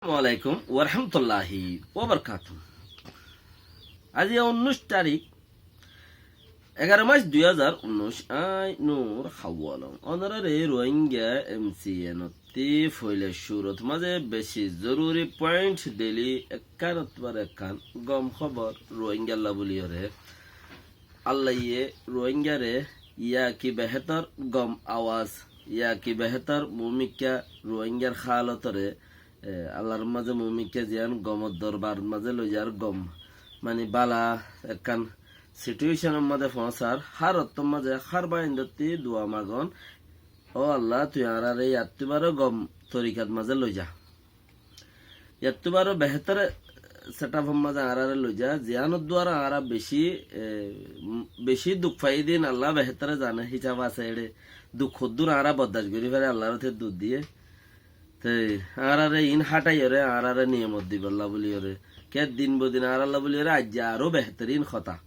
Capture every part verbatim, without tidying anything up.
Assalamu alaikum warahmatulláhi wabarakátuhu. Aijja unnúic tarík, egaró mac dui házar unnúic, añí Nur Hawalong. Onoráre Rohingya M C N ottú foila cúrut mazé beci zoruri point, daily ekkán ottú bar ekkán gom hóbor Rohingyalla bóliyoré. Allaye Rohingyaré yá ki behétor gom awaz, yá ki behétor mumikká Rohingyar hálotore, e, Allar mazé mumikká ziyán gomor dorbar mazé loizar gom, mani bála ekkán situation or mazé foóñsar, hár ottór mazé hár baindottí dua magon, ó Alla, tui añáráre yattú baró gom torikat mazé loiza. Yattú baró behétor setup or mazé añáráre loiza, ziyánor duara añára beci, e, m-, beci duk faiyí din Alla behétore zane, hísab asé eçé. Duk hoddúr añára boddac gorí fari Allar ottú duk diyé. Te añáráre iín háthaiyoré añáráre niyamot dibolla bóliyoré. Ke din bodin añárálla bóliyoré aijja aró behétorin hotá.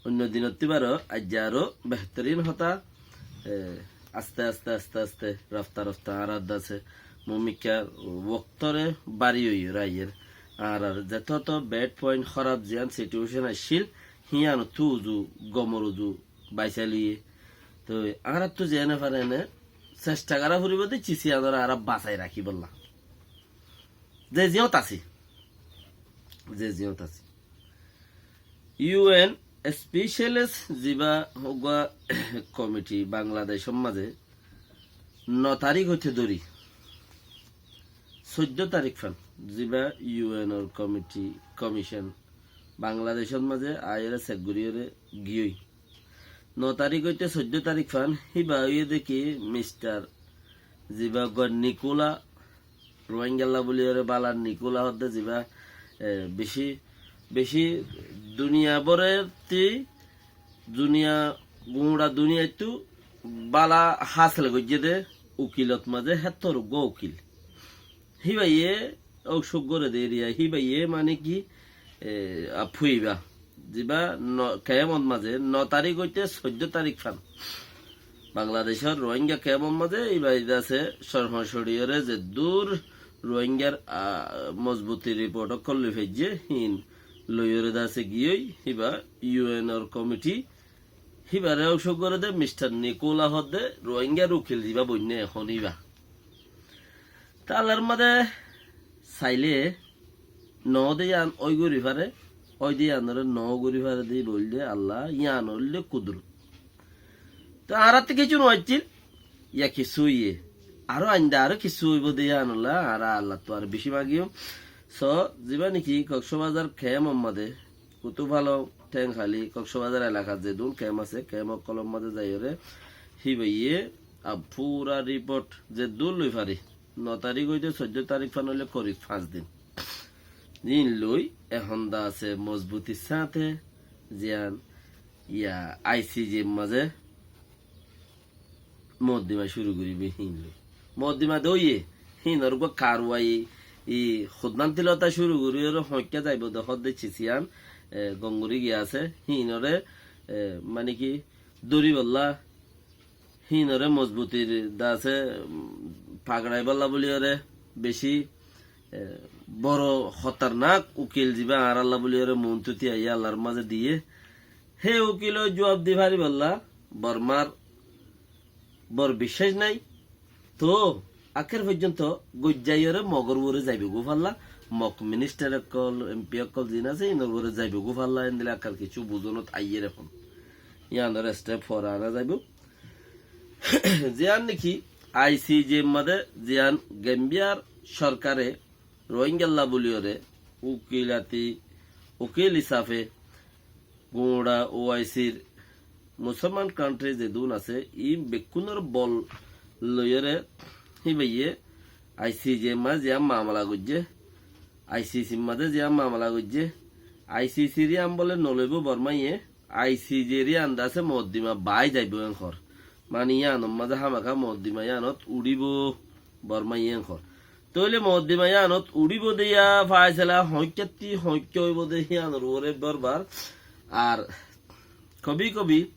Oinno dinottú baró aijja aró behétorin hotá, e, aste aste aste aste rafta rafta añárar dase mumikká woktóre bari óiyoré aiyér. Añárar zetóto bad point hóraf ziyán situation accíl, híyanottú uzu, gomor uzu baisai loiyé. Toi añárattú ziyáne fare ene cesta gorá foribó de cisiyanore añára basai rakíbolla. Ze ziyót así. Ze ziyót así. U N specialist ziba uggwá komiti Bangladecor mazé no tarík óite dóri soiddó tarík fán ziba U N or komiti, komicon Bangladecor mazé aiyóre sek goríyoré giyói. No tarík óite soiddó tarík fán híba óiye de ki mistar ziba uggwá Nikula Rohingyalla bóliyoré bála Nikula hoó de ziba, e, beci, beci duniya bórottí, duniya, guñça duniyaittú bála hásil goijjé de ukilot mazé héttor uggwá ukil. Híbaye óusuk goré de eriya, híbaye mani ki, e, a, fúiba. Ziba no, kemot mazé no tarík óite soiddó tarík fán Bangladecor Rohingya kemot mazé íba ida asé, sor-, soriyoré zeddúr Rohingyar, a, mozbuti riport ókkol loi faijjé, híin loiyoré de asé giyói, híba U N or komiti, híbaré óusuk goré de mistar Nikula hoó de Rohingyar ukil ziba boinné ehón íba. Te Allar mazé sailé no de yián ói gorí fare, ói de yiánoré no gorí fare de bóli de Alla, yián óilde kudurot. Te añárattú kissú no accíl, yá kissú óiye. Aró ainda aró kissú óibo de yiánolla, añára Allattú aró beci magiyum. So, ziba niki Koksbazar kemor mazé, Kutufalong, Tengkhali, Koksbazar elakat zedún kemp asé, kemp ókkolor mazé zaiyoré, híbaye, a, fura riport zeddúr loi fari. No tarík óite soiddó tarík fán óile korib fañs din. Din loi ehón de asé mozbutir sáñte ziyán yá I C J mazé moddima cúru goríbo híin loi. Moddima de óiye, híinor uggwá karwai, i, hudnantilota cúru goríyoré hoñikká zaibo de hoó de cisiyan, e, gom gorí giya asé, híinoré, e, mani ki, dóribolla, híinoré mozbutir de asé, um, fagoraibolla bóliyoré beci, e, boro hotornak ukil ziba añárálla bóliyoré muúntuti aiyé Allar mazé diyé. Hé ukilor juab di faribólla Bormar bor biccác nái. Toóu akér foijjonto goijjaiyoré Mogor uore zaibou goi falla, Mog ministar ókkol, M P ókkol ziín asé, iínor uore zaibou goi falla, endilla ekkán kissú buzónot aiyér ehón. Yíanor step fore ana zaibou. Ziyán niki I C J mazé ziyán Gambiyar sorkare Rohingyalla bóliyoré ukilati, ukil hísafe guñça O I C r Musolman kantri zedún asé, iín bekkúnor bol loiyóre híbaye I C J mazé ziyán mamala goijjé, I C C mazé ziyán mamala goijjé, I C C r yían bóle noloibóu Bormaye, I C J r yían de asé moddima baái zaibóu en hoór. Mani yíanor mazé hámaka moddima yíanot uçíbou Bormaye en hoór. Tóile moddima yíanot uçíbou de yá faisela hoóñikkátti hoóñikká óibou de yíanor uore borbar. Ar kobi kobi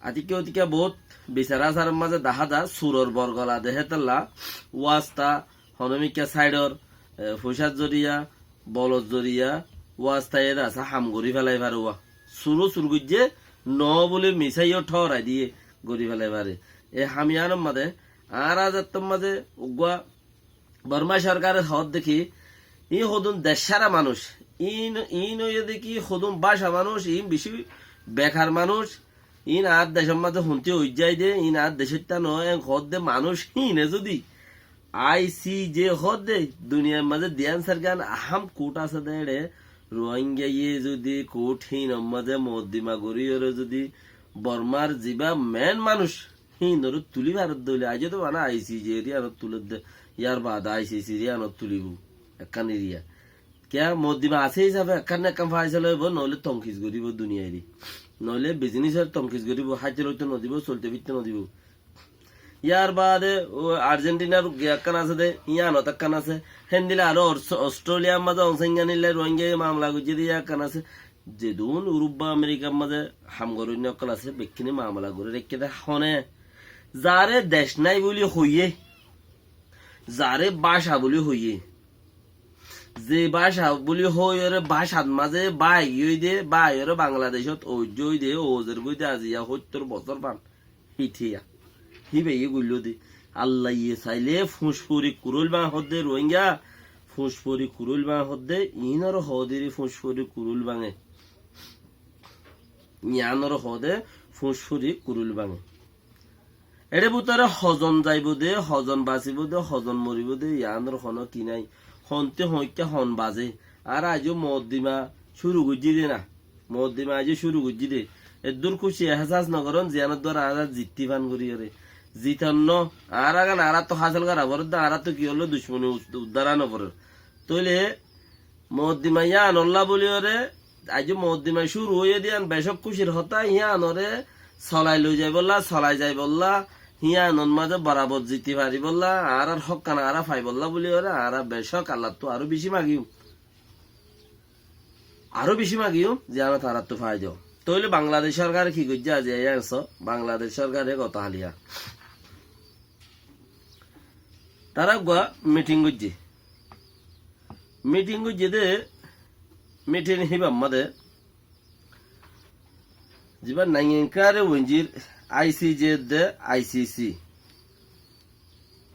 atikka utikka bout bisar asaror mazé dahá za suror borgola de hétolla wasta Hono mikká saidor, e, foisár zoriya, bolor zoriya, wasta ede asé ham gorí felai fare uá. Suru sur goijjé, no buli misá yó thorai diye gorí felai fare. E ham iánor mazé, añára zattór mazé uggúa Bormá sorkare hoódde ki, iín hodún dec sára manúic. Iín, iín óiye de ki hodún báca manúic, iín bicí bekar manúic. Iín añár decór mazé huntí ói zai de, iín añár decóitta no, en hoódde manúic híine zudi ICJ hoódde, duniyair mazé diyan sargan ahám kút asé de eçe, Ruáingaye zudi kút híinor mazé moddima goríyore zudi Bormár zibá men manúic híinoré tulí faredde óile, aijjó to bana ICJ r iánot tulódde, yar baade ICC r iánot tulíbou ekkán eriya. Kiyá moddima asé hísafe ekkán na ekkán faisala óibou, noóile tonkis goríbou duniyaire. Noóile bizinisor tonkis goríbou, háite loito nodibou, solte fitte nodibou. Yar baade ó Arjentinar giya ekkán asé de, yíanot ekkán asé. Héndilla aró Ors-, Ostréliar mazé Aung San Suu Kyi loi Ruáingaye mamela goijjé de yían ekkán asé. Zedún Urub ba Amerikar mazé ham goróinna ókkol asé, bekkúne mamela gorí raikké de hone. Zaré dec nái buli hoiyé, zaré báca buli hoiyé, ze báca buli hoiyóre bácat mazé báai giyói de, báaiyoré Bangladecót oijjó ói de, ozer goi de aziya hóittor bosór fan. Hítiya. Híbaye goilló de. Allaye sailé fuñcfuri kuróil báñ hoódde Ruáinga. Fuñcfuri kuróil báñ hoódde, iínoré hoódiri fuñcfuri kuróil báñe. Iánoré hoóde fuñcfuri kuróil báñe. Eçé bútore hozon zaibou de, hozon basibou de, hozon moribou de, iánor honó ki nái. Honte hoóikka hon bazé. Añára aijjó moddima cúru goijjí de na. Moddima aijjó cúru goijjí de. Eddúr kúci ehsas nogoron, ziyánor duara añára zittí fán goríyore. Ziton no, añára gán añárattú hásil gora foredde, añárattú ki óilo ducmoni us-, uddár noforer. Tóile moddima yíanolla bóliyoré, aijjó moddima cúru óiye de yían becók kúcir hotá, yíanoré solai loi zaibolla, solai zaibolla, yíanor mazé borabor ziti faribólla, añárar hókkan añára faibolla bóliyoré, añára becók Allattú aró bicí magiyum. Aró bicí magiyum, ziyánot añárattú fai do. Tóile Bangladec sorkare ki goijjé aijja yían só, Bangladec sorkare gotó haliya. Tará uggúa miting goijjé. Miting goijjé de, miting híbar mazé zibá naingankare uinjir ICJ de ICC.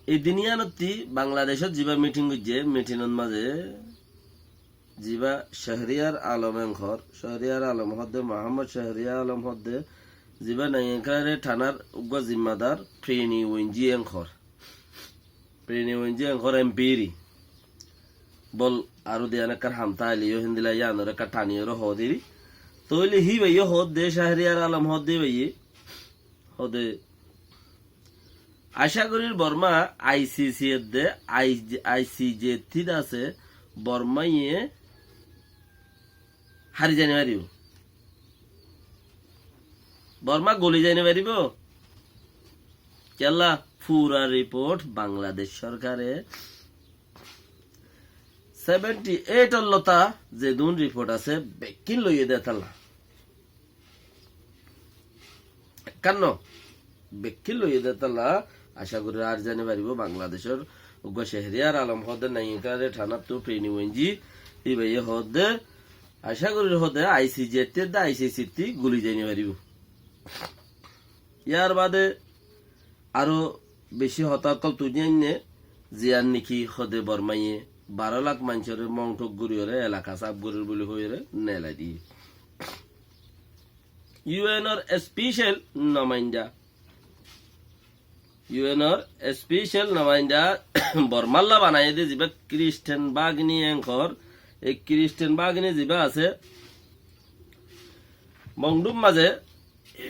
E din yíanottí Bangladecót zibá miting goijjé, mitingot mazé zibá Shahriyar Alom enkor, Shahriyar Alom hoódde, Muhammad Shahriyar Alom hoódde, zibá naingankare thanar uggúa zimmadar Prini Wenji enkor. Prini Wenji enkor empiri. Bol aró diyan ekkán ham táile yó héndilla yíanoré ekkán thaniyóre hoódiri. Tóile híbaye hoódde, Shahriyar Alom hoódde híbaye. Hoódde, acá gorír Borma ICC edde, I-, ICJ ttí de asé, Bormaye hári zai no faribó. Borma goli zai no faribó. Kiyólla fura riport Bangladec sorkare seventy eight ollota zedún riport asé, bekkín loiyé de tálla. Ekkán no, bekkín loiyé de tálla, acá gorír hári zai no faribó. Bangladecór uggúa Shahriyar Alom hoódde naingankare thanattú Prini Wenji, íbaye hoódde, acá gorír hoódde ICJ ttí edde ICC ttí goli zai no faribó. Yar baade aró bicí hotá ókkol tuñí ainné, ziyán niki hoódde Bormaye baró lak maincóre mongthok goríyoré elaka sáf gorír buli hoiyóre neelai diyé. UN or special nomainda, UN or special nomainda Bormalla banaiyé de zibá Kristen Bagini enkor, e Kristen Bagini zibá asé, Mongdum mazé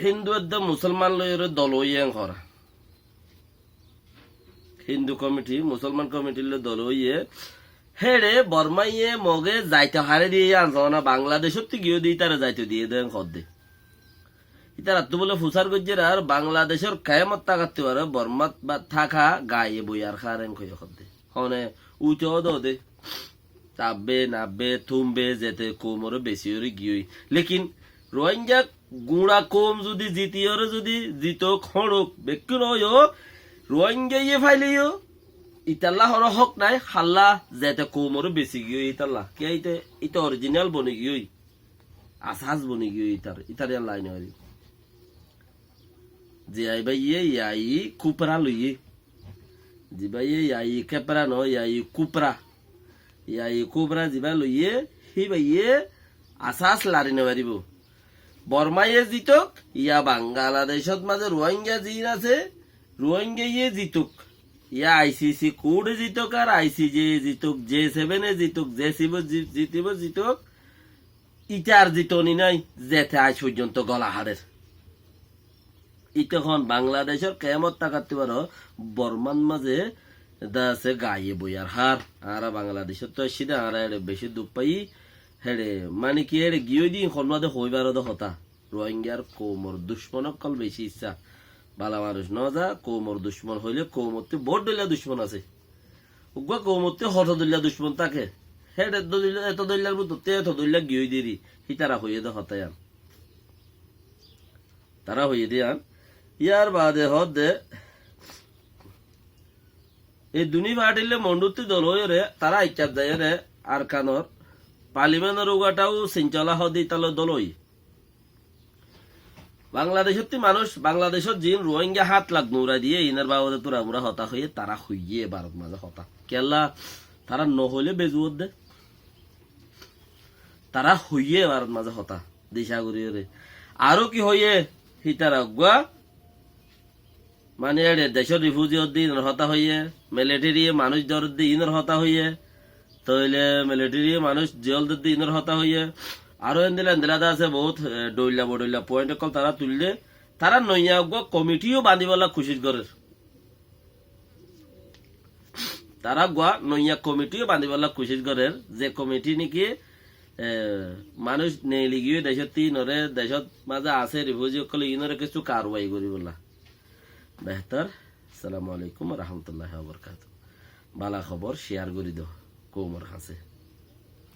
Hindu edde Musolman loiyóre dol óiye enkor. Hindu komiti, Musolman komiti loi dol óiye. Héçe Bormaye Moge zaito hare diye yían zona Bangladecóttu giyó de ítare zaito diye de hoódde. Ítarattú bóle fusár goijjé ar Bangladecór kemot tákattú ar Bormat ba táka gaye boiyar haren hoiye hoódde. Hone uite ódode. Tabbe, nabbe, tumbe, zete koumoré besiyoré giyói. Lekin Ruáinga guñça koum zudi zitiyoré zudi zitok, hóñçok, bekkún óiyo, Ruáingaye faileyó, Italla honó hók nái, halla zete koumoré besi giyói italla. Kiyá ite, ite orijinal boni giyói. Asas boni giyói itar, itar yalla ainori. Zibáye yai kupra loiyé. Zibáye yai kepra no, yai kupra. Yai kupra zibá loiyé, híbaye asas lari nofaribó. Bormaye zitok, ya Bangladecót mazé Ruáinga ziín asé, Ruáingaye zitok. Ya ICC kude zitok ar ICJ zitok, J seven e zitok, J seven e zi-, zitibó zitok. Itar zitoni nái, zete aij foijjonto gola harer. Ite hon Bangladecór kemot takattú baro Bormar mazé de asé gaye boiyar har. Añára Bangladecóttu aiccí de, añára ere beci duk fai, ere mani ki ere giyói de honúa de hoibar de hotá. Ruáingar koumor ducmon ókkol beci issá. Bala manúic no za, koumor ducmon hoilé koumottú bout dhoilla ducmon asé. Uggúa koumottú hoto dhoilla ducmon táke. Héçe dhoilla, eto dhoillar bútottú eto dhoilla giyói deri. Hítara hoiyé de hotá yián. Tará hoiyé de yián. Yar baade hoódde, e duní fathílle Mondhuttú dol óiyore, tará aikkát zaiyore, Arkanor palimenor ugathá u sincola hoódde italoi dol óiye. Bangladecótti manúic, Bangladecót ziín Ruáinga hát lak nurai diyé, iínor babode turamura hotá hoiyé, tará hoiyé Bárot mazé hotá. Kiyólla, tará nohoilé bezuwódde. Tará hoiyé Bárot mazé hotá. Dica goríyore. Aró ki hoiyé, hítara uggúa. Mani eçe decót rifuzi ódde iínor hotá hoiyé, militariye manúic dóredde iínor hotá hoiyé, tóile militariye manúic jel dedde iínor hotá hoiyé. Aró endilla endilla de asé bout, e, dhoilla bodhoilla point ókkol tará tuilde. Tará noiya uggúa komithiyó bañdíbolla kucíc gorér. Tará uggúa noiya komithiyó bañdíbolla kucíc gorér, ze komithi niki, e, manúic neeli giyói decótti iínoré, decót mazé asé rifuzi ókkol iínoré kessú karwai goríbolla. Behtor. Assalamu alaikum wa rahmatullahi wa barakatuhu. Bála hóbor share gorí do koumor hañsé.